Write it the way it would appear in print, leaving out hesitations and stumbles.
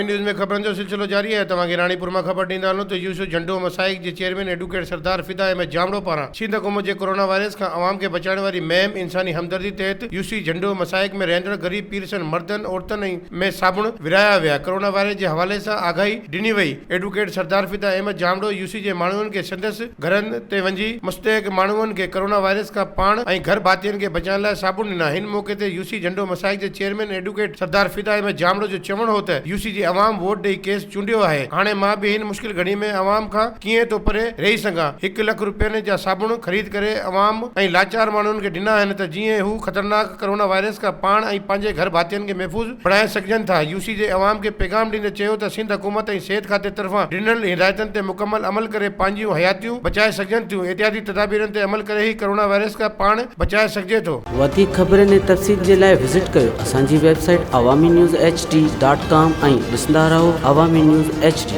عوامي news ۾ خبرن جو سلسلو جاري آهي توهان کي راڻيپور مان خبر ڏيندا هلون ته يوسف جهنڊو مسائڪ جي چيئرمين ايڊوڪيٽ سردار فدا احمد جامڙو پاران سنڌ حڪومت جي ڪورونا وائرس کان عوام کي بچائڻ واري مهم انساني همدردي تحت يوسي جهنڊو مسائڪ ۾ رهندڙ غريب پيرسن مردن عورتن ۽ ۾ صابڻ ورهايا ويا ڪورونا وائرس جي حوالي سان آگاهي ڏني وئي ايڊوڪيٽ سردار فدا احمد جامڙو يوسي جي ماڻهن کي سندس گهرن تي وڃي مستحق ماڻهن کي ڪورونا وائرس کان پاڻ ۽ گهر ڀاتين کي بچائڻ لاء صابڻ ڏنا. هن موقعي تي يوسي جهنڊو مسائڪ جي چيئرمين ايڊوڪيٽ سردار فدا احمد جامڙو جو چوڻ هو ته يوسي جي عوام ووٽ ڏئي کيس چونڊيو آهي هاڻي مان به هن مشڪل گهڙي ۾ عوام کان ڪيئن ٿو پري رهي سگهان هڪ لک روپين جا صابڻ خريد ڪري عوام ۽ لاچار ماڻهن کي ڏنا آهن ته جيئن هو خطرناڪ ڪورونا وائرس کان پاڻ ۽ پنهنجي گهر ڀاتين کي محفوظ بڻائي سگهجن ٿا. يو سي جي عوام کي پيغام ڏيندي چيو ته سنڌ حڪومت ۽ صحت کاتي طرفان ڏنل هدايتن تي مڪمل عمل ڪري پنهنجيون حياتيون بچائي سگهجن ٿيون، احتياطي تدابيرن تي عمل ڪري ئي ڪرونا وائرس کان پاڻ بچائي سگهجي ٿو. وڌيڪ خبرن ۽ تفصيل جي لاء وزٽ ڪيو اسان جي website Awami news H D dot com ۽ ڏسندا رهو عوامي نيوز ايڇ ڊي.